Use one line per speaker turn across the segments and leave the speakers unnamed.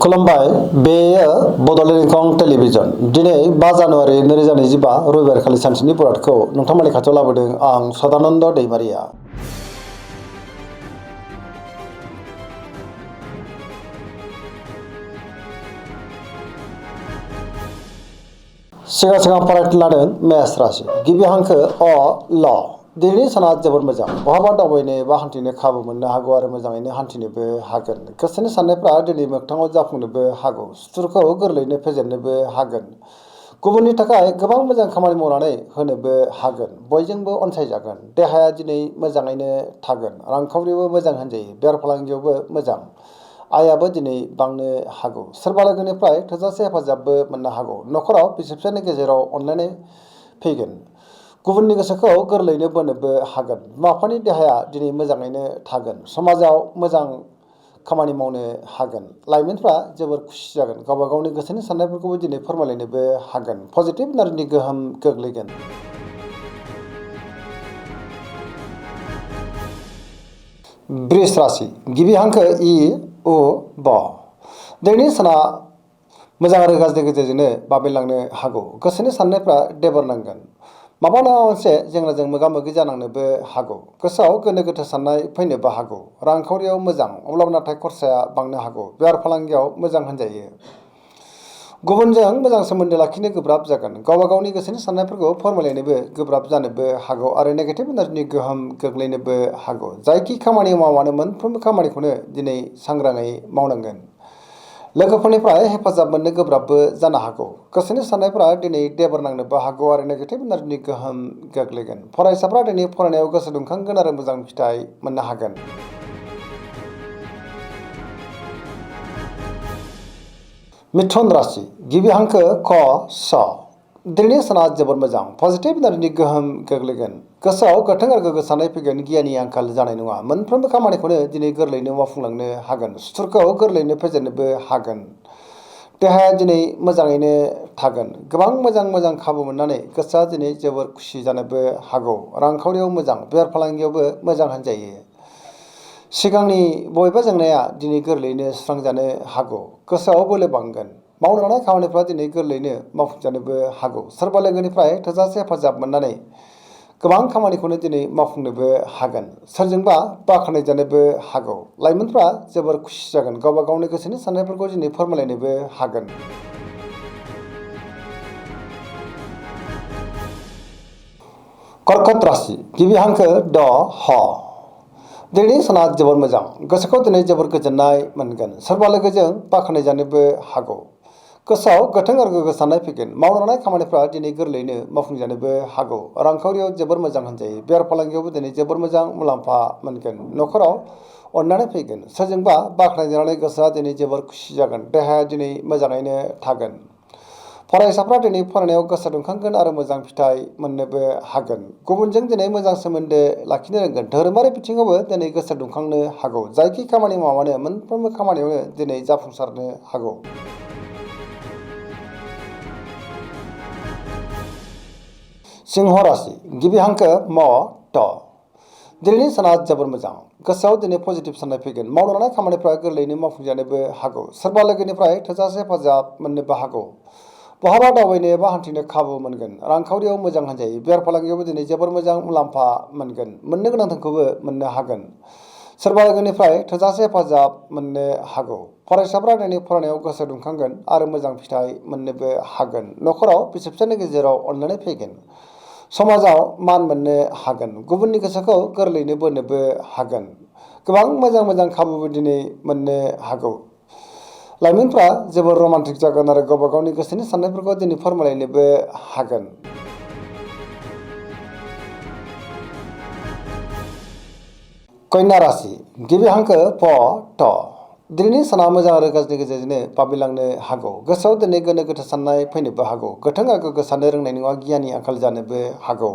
खुलुमबाय बेयो बड'लेण्ड इंखं टेलिभिजन दिनै 5 जानुवारि 2025 रबिबार खालि सानसेनि बरादखौ नोंथांमोननि खाथियाव लाबोदों आं सदानन्द दैमारिया। सिगां फरायनो लादों मेष राशि गिबि हांखो अ ल दिनैनि साना जोबोद मोजां बहाबा दावबायनो एबा हान्थिनो खाबु मोननो हागौ आरो मोजाङैनो हान्थिनोबो हागोन। गोसोनि साननायफ्रा दिनै मोगथाङाव जाफुंनोबो हागौ। सुथुरखौ गोरलैयैनो फेजेननोबो हागोन। गुबुननि थाखाय गोबां मोजां खामानि मावनानै होनोबो हागोन। बयजोंबो अनसायजागोन। देहाया दिनै मोजाङैनो थागोन। रांखावरिबो मोजां होनजायो। बेफार फालांगियावबो मोजां। आयाबो दिनै बांनो हागौ। सोरबा लोगोनिफ्राय थोजासे हेफाजाबबो मोननो हागौ। न'खराव बिसि-फिसायनि गेजेराव अनलायनाय फैगोन। गुबुननि गोसोखौ गोरलैयैनो बोनोबो हागोन। बिमा-बिफानि देहाया दिनै मोजाङैनो थागोन। समाजाव मोजां खामानि मावनो हागोन। लाइमोनफ्रा जोबोर खुसि जागोन। गावबा गावनि गोसोनि साननायफोरखौबो दिनै फोरमायलायनोबो हागोन। पजिटिभ एनार्जिनि गोहोम गोग्लैगोन। वृष राशि गिबि हांखो इ उ ब दिनैनि साना मोजां आरो गाज्रिनि गेजेरजोंनो बाबेनलांनो हागौ। गोसोनि साननायफ्रा देबर नांगोन। माबा नङा मोनसे जेंनाजों मोगा-मोगि जानांनोबो हागौ। गोसोआव गोनो-गोथो साननाय फैनोबो हागौ। रांखावरियाव मोजां अब्लाबो नाथाय खरसाया बांनो हागौ। बेफार फालांगियाव मोजां होनजायो। गुबुनजों मोजां सोमोन्दो लाखिनो गोब्राब जागोन। गावबा गावनि गोसोनि साननायफोरखौ फोरमायलायनोबो गोब्राब जानोबो हागौ आरो नेगेटिभ एनार्जिनि गोहोम गोग्लैनोबो हागौ। जायखि खामानि मावा मानो मोनफ्रोमबो खामानिखौनो दिनै सांग्राङै मावनांगोन। लोगोफोरनिफ्राय हेफाजाब मोननो गोब्राबबो जानो हागौ। गोसोनि साननायफ्रा दिनै देबर नांनोबो हागौ आरो नेगेटिभ एनार्जिनि गोहोम गोग्लैगोन। फरायसाफ्रा दिनै फरायनायाव गोसो दुंखांगोन आरो मोजां फिथाइ मोननो हागोन। मिथुन राशि गिबि हांखो क स दिनैनि साना जोबोद मोजां पजिटिभ एनार्जिनि गोहोम गोग्लैगोन। गोसोआव गोथों आरो गोग्गो साननाय फैगोन। गियाननि आंखाल जानाय नङा। मोनफ्रोमबो खामानिखौनो दिनै गोरलैयैनो मावफुंलांनो हागोन। सुथुरखौ गोरलैयैनो फेजेननोबो हागोन। देहाया दिनै मोजाङैनो थागोन। गोबां मोजां खाबु मोननानै गोसोआ दिनै जोबोर खुसि जानोबो हागौ। रांखावरियाव मोजां बेफार फालांगियावबो मोजां होनजायो। सिगांनि बबेबा जेंनाया दिनै गोरलैयैनो सुस्रांजानो हागौ। गोसोआव बोलो बांगोन। मावनो लानाय खामानिफ्रा दिनै गोरलैयैनो मावफुंजानोबो हागौ। सोरबा लोगोनिफ्राय थोजासे हेफाजाब मोननानै गोबां खामानिखौनो दिनै मावफुंनोबो हागोन। सोरजोंबा बाख्नायजानोबो हागौ। लाइमोनफ्रा जोबोर खुसि जागोन। गावबा गावनि गोसोनि साननायफोरखौ दिनै फोरमायलायनोबो हागोन। कर्कट राशि गिबि हांखो ड ह दिनैनि साना जोबोर मोजां। गोसोखौ दिनै जोबोर गोजोननाय मोनगोन। सोरबा लोगोजों बाख्नायजानोबो हागौ। गोसोआव गोथों आरो गोग्गो साननाय फैगोन। मावनो लानाय खामानिफ्रा दिनै गोरलैयैनो मावफुंजानोबो हागौ। रांखावरियाव जोबोर मोजां होनजायो। बेफार फालांगियावबो दिनै जोबोर मोजां मुलाम्फा मोनगोन। न'खराव अननानै फैगोन। सोरजोंबा बाख्नायजानानै गोसोआ दिनै जोबोर खुसि जागोन। देहाया दिनै मोजाङैनो थागोन। फरायसाफ्रा दिनै फरायनायाव गोसो दुंखांगोन आरो मोजां फिथाइ मोननोबो हागोन। गुबुनजों दिनै मोजां सोमोन्दो लाखिनो रोंगोन। धोरोमारि बिथिङावबो दिनै गोसो दुंखांनो हागौ। जायखि खामानि मावा मानो मोनफ्रोमबो खामानियावनो दिनै जाफुंसारनो हागौ। सिंह राशि गिबि हांखो म ट दिनैनि साना जोबोर मोजां। गोसोआव दिनै पजिटिभ साननाय फैगोन। मावनो लानाय खामानिफ्रा गोरलैयैनो मावफुंजानोबो हागौ। सोरबा लोगोनिफ्राय थोजासे हेफाजाब मोननोबो हागौ। बहाबा दावबायनो एबा हान्थिनो खाबु मोनगोन। रांखावरियाव मोजां होनजायो। बेफार फालांगियावबो दिनै जोबोर मोजां मुलाम्फा मोनगोन। मोननो गोनां धोनखौबो मोननो हागोन। सोरबा लोगोनिफ्राय थोजासे हेफाजाब मोननो हागौ। फरायसाफ्रा दिनै फरायनायाव गोसो दुंखांगोन आरो मोजां फिथाइ मोननोबो हागोन। न'खराव बिसि-फिसायनि गेजेराव अनलायनाय फैगोन। समाजाव मान मोननो हागोन। गुबुननि गोसोखौ गोरलैयैनो बोनोबो हागोन। गोबां मोजां खाबुबो दिनै मोननो हागौ। लाइमोनफ्रा जोबोर रमान्टिक जागोन आरो गावबा गावनि गोसोनि साननायफोरखौ दिनै फोरमायलायनोबो हागोन। कन्या राशि गिबि हांखो प ट दिनैनि साना मोजां आरो गाज्रिनि गेजेरजोंनो बाबेनलांनो हागौ। गोसोआव दिनै गोनो-गोथो साननाय फैनोबो हागौ। गोथों आरो गोग्गो साननो रोंनाय नङा। गियाननि आंखाल जानोबो हागौ।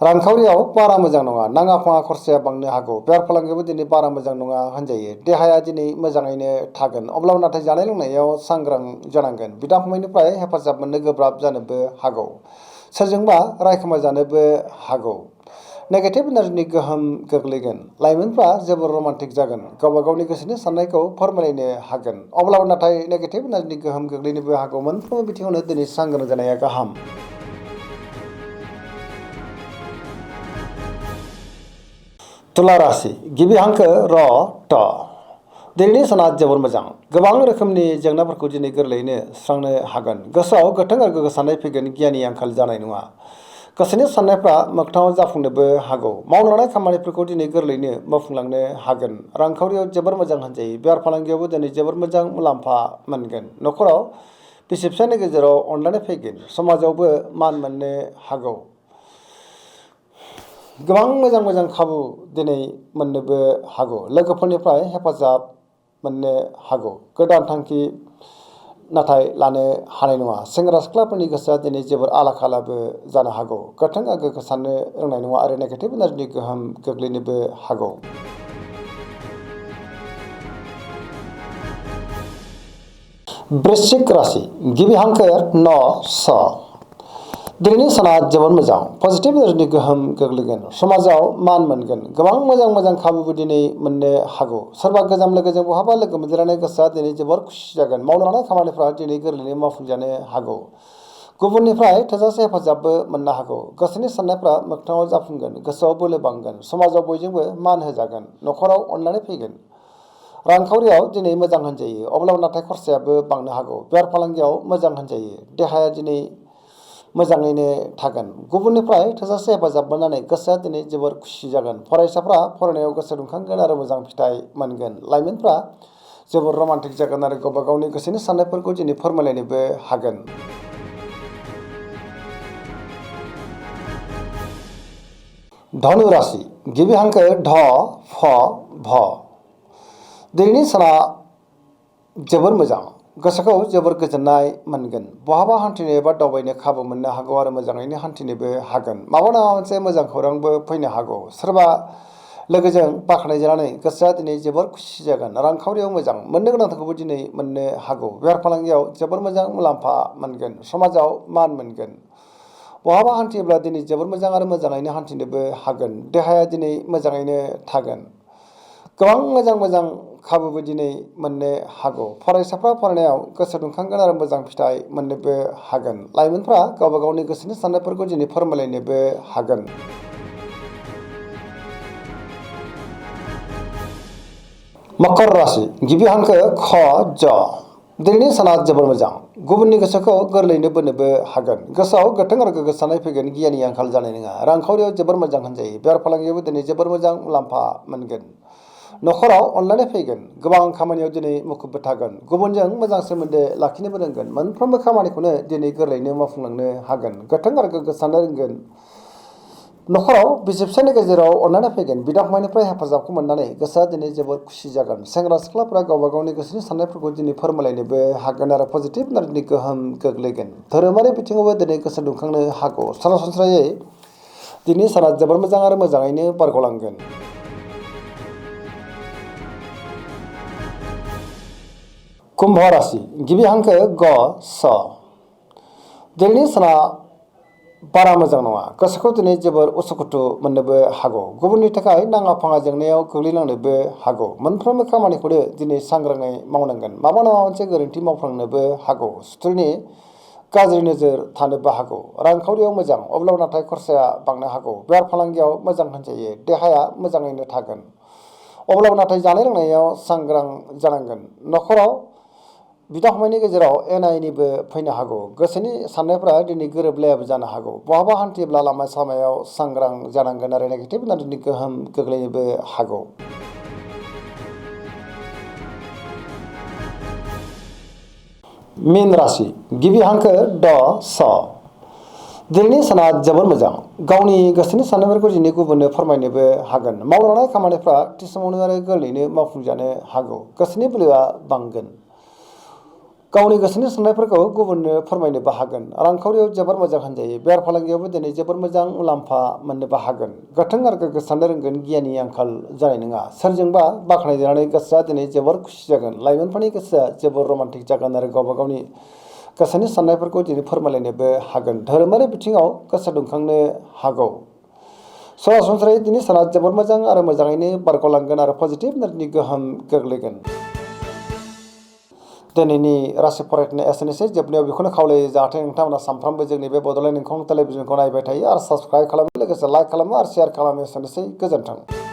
रांखावरियाव बारा मोजां नङा। नाङा-फाङा खरसाया बांनो हागौ। बेफार फालांगियावबो दिनै बारा मोजां नङा होनजायो। देहाया दिनै मोजाङैनो थागोन। अब्लाबो नाथाय जानाय लोंनायाव सांग्रां जानांगोन। बिदा-फंबायनिफ्राय हेफाजाब मोननो गोब्राब जानोबो हागौ। सोरजोंबा रायखोमाजानोबो हागौ। नेगेटिभ एनार्जिनि गोहोम गोग्लैगोन। लाइमोनफ्रा जोबोर रमान्टिक जागोन, गावबा गावनि गोसोनि साननायखौ फोरमायलायनो हागोन। अब्लाबो नाथाय नेगेटिभ एनार्जिनि गोहोम गोग्लैनोबो हागौ। मोनफ्रोमबो बिथिङावनो दिनै सांग्रां जानाया गाहाम। तुला राशि गिबि हांखो र ट। दिनैनि साना जोबोर मोजां। गोबां रोखोमनि जेंनाफोरखौ दिनै गोरलैयैनो सुस्रांनो हागोन। गोसोआव गोथों आरो गोग्गो साननाय फैगोन, गियाननि आंखाल जानाय नङा। गोसोनि साननायफ्रा मोगथाङाव जाफुंनोबो हागौ। मावनो लानाय खामानिफोरखौ दिनै गोरलैयैनो मावफुंलांनो हागोन। रांखावरियाव जोबोर मोजां होनजायो। बेफार फालांगियावबो दिनै जोबोर मोजां मुलाम्फा मोनगोन। न'खराव बिसि फिसायनि गेजेराव अनलायनाय फैगोन। समाजावबो मान मोननो हागौ। गोबां मोजां मोजां खाबु दिनै मोननोबो हागौ। लोगोफोरनिफ्राय हेफाजाब मोननो हागौ। गोदान थांखि नाथाय लानो हानाय नङा। सेंग्रा सिख्लाफोरनि गोसोआ दिनै जोबोर आला खालाबो जानो हागौ। गोथों आरो गोग्गो साननो रोंनाय नङा आरो नेगेटिभ एनार्जिनि गोहोम गोग्लैनोबो हागौ। वृश्चिक राशि गिबि हांखो न स। दिनैनि साना जोबोर मोजां। पजिटिभ एनार्जिनि गोहोम गोग्लैगोन। समाजाव मान मोनगोन। गोबां मोजां मोजां खाबुबो दिनै मोननो हागौ। सोरबा गोजाम लोगोजों बहाबा लोगो मोनज्लायनाय गोसोआ दिनै जोबोर खुसि जागोन। मावनो लानाय खामानिफ्रा दिनै गोरलैयैनो मावफुंजानो हागौ। गुबुननिफ्राय थोजासे हेफाजाबबो मोननो हागौ। गोसोनि साननायफ्रा मोगथाङाव जाफुंगोन। गोसोआव बोलो बांगोन। समाजाव बयजोंबो मान होजागोन। न'खराव अनलायनाय फैगोन। रांखावरियाव दिनै मोजां होनजायो। अब्लाबो नाथाय खरसायाबो बांनो हागौ। बेफार फालांगियाव मोजां होनजायो। देहाया दिनै मोजाङैनो थागोन। गुबुननिफ्राय थोजासे हेफाजाब मोननानै गोसोआ दिनै जोबोर खुसि जागोन। फरायसाफ्रा फरायनायाव गोसो दुंखांगोन आरो मोजां फिथाइ मोनगोन। लाइमोनफ्रा जोबोर रमान्टिक जागोन आरो गावबा गावनि गोसोनि साननायफोरखौ दिनै फोरमायलायनोबो हागोन। धनु राशि गिबि हांखो ढ फ भ। दिनैनि साना जोबोर मोजां। गोसोखौ जोबोर गोजोननाय मोनगोन। बहाबा हान्थिनो एबा दावबायनो खाबु मोननो हागौ आरो मोजाङैनो हान्थिनोबो हागोन। माबा नङा मोनसे मोजां खौरांबो फैनो हागौ। सोरबा लोगोजों बाख्नायजानानै गोसोआ दिनै जोबोर खुसि जागोन। रांखावरियाव मोजां। मोननो गोनांखौबो दिनै मोननो हागौ। बेफार फालांगियाव जोबोर मोजां मुलाम्फा मोनगोन। समाजाव मान मोनगोन। बहाबा हान्थियोब्ला दिनै जोबोर मोजां आरो मोजाङैनो हान्थिनोबो हागोन। देहाया दिनै मोजाङैनो थागोन। गोबां मोजां मोजां खाबुबो दिनै मोननो हागौ। फरायसाफ्रा फरायनायाव गोसो दुंखांगोन आरो मोजां फिथाइ मोननोबो हागोन। लाइमोनफ्रा गावबा गावनि गोसोनि साननायफोरखौ दिनै फोरमायलायनोबो हागोन। मकर राशि गिबि हांखो ख ज। दिनैनि साना जोबोर मोजां। गुबुननि गोसोखौ गोरलैयैनो बोनोबो हागोन। गोसोआव गोथों आरो गोग्गो साननाय फैगोन। गियाननि आंखाल जानाय नङा। रांखावरियाव जोबोर मोजां होनजायो। बेफार फालांगियावबो दिनै जोबोर मोजां मुलाम्फा मोनगोन। न'खराव अनलायनाय फैगोन। गोबां खामानियाव दिनै मुखुबबो थागोन। गुबुनजों मोजां सोमोन्दो लाखिनोबो रोंगोन। मोनफ्रोमबो खामानिखौनो दिनै गोरलैयैनो मावफुंलांनो हागोन। गोथों आरो गोग्गो साननो रोंगोन। न'खराव बिसि फिसायनि गेजेराव अनलायनाय फैगोन। बिदा फंबायनिफ्राय हेफाजाबखौ मोननानै गोसोआ दिनै जोबोर खुसि जागोन। सेंग्रा सिख्लाफोरा गावबा गावनि गोसोनि साननायफोरखौ दिनै फोरमायलायनोबो हागोन आरो पजिटिभ एनार्जिनि गोहोम गोग्लैगोन। धोरोमारि बिथिङावबो दिनै गोसो दुंखांनो हागौ। सरासनस्रायै दिनै साना जोबोर मोजां आरो मोजाङैनो बारग'लांगोन। कुम्भ राशि गिबि हांखो ग स। दिनैनि साना बारा मोजां नङा। गोसोखौ दिनै जोबोर उसुखुथु मोननोबो हागौ। गुबुननि थाखाय नाङा फाङा जेंनायाव गोग्लैनांनोबो हागौ। मोनफ्रोमबो खामानिखौनो दिनै सांग्राङै मावनांगोन। माबा नङा मोनसे गोरोन्थि मावफ्लांनोबो हागौ। सुथुरनि गाज्रि नोजोर थानोबो हागौ। रांखावरियाव मोजां। अब्लाबो नाथाय खरसाया बांनो हागौ। बेफार फालांगियाव मोजां होनजायो। देहाया मोजाङैनो थागोन। अब्लाबो नाथाय जानाय लोंनायाव सांग्रां जानांगोन। न'खराव बिदा फंबायनि गेजेराव एना एनिबो फैनो हागौ। गोसोनि साननायफ्रा दिनै गोरोबलायाबो जानो हागौ। बहाबा हान्थियोब्ला लामा सामायाव सांग्रां जानांगोन आरो नेगेटिभ एनार्जिनि गोहोम गोग्लैनोबो हागौ। मीन राशि गिबि हांखो ड स। दिनैनि साना जोबोर मोजां। गावनि गोसोनि साननायफोरखौ दिनै गुबुननो फोरमायनोबो हागोन। मावनो लानाय खामानिफ्रा थि समावनो आरो गोरलैयैनो मावफुंजानो हागौ। गोसोनि बोलोआ बांगोन। गावनि गोसोनि साननायफोरखौ गुबुननो फोरमायनोबो हागोन। रांखावरियाव जोबोर मोजां होनजायो। बेफार फालांगियावबो दिनै जोबोर मोजां मुलाम्फा मोननोबो हागोन। गोथों आरो गोग्गो साननो रोंगोन। गियाननि आंखाल जानाय नङा। सोरजोंबा बाख्नायजानानै गोसोआ दिनै जोबोर खुसि जागोन। लाइमोनफोरनि गोसोआ जोबोर रमान्टिक जागोन आरो गावबा गावनि गोसोनि साननायफोरखौ दिनै फोरमायलायनोबो हागोन। धोरोमारि बिथिङाव गोसो दुंखांनो हागौ। सरासनस्रायै दिनै साना जोबोद मोजां आरो मोजाङैनो बारग'लांगोन आरो पजिटिभ एनार्जिनि गोहोम गोग्लैगोन। दिनैनि राशि फरायनाय एसेनोसै। जोबनायाव बेखौनो खावलायो जाहाथे नोंथांमोना सानफ्रामबो जोंनि बे बड'लेण्ड इंखं टेलिभिजनखौ नायबाय थायो आरो साबस्क्राइब खालामो, लोगोसे लाइक खालामो आरो शेयार खालामो। एसेनोसै, गोजोन्थों।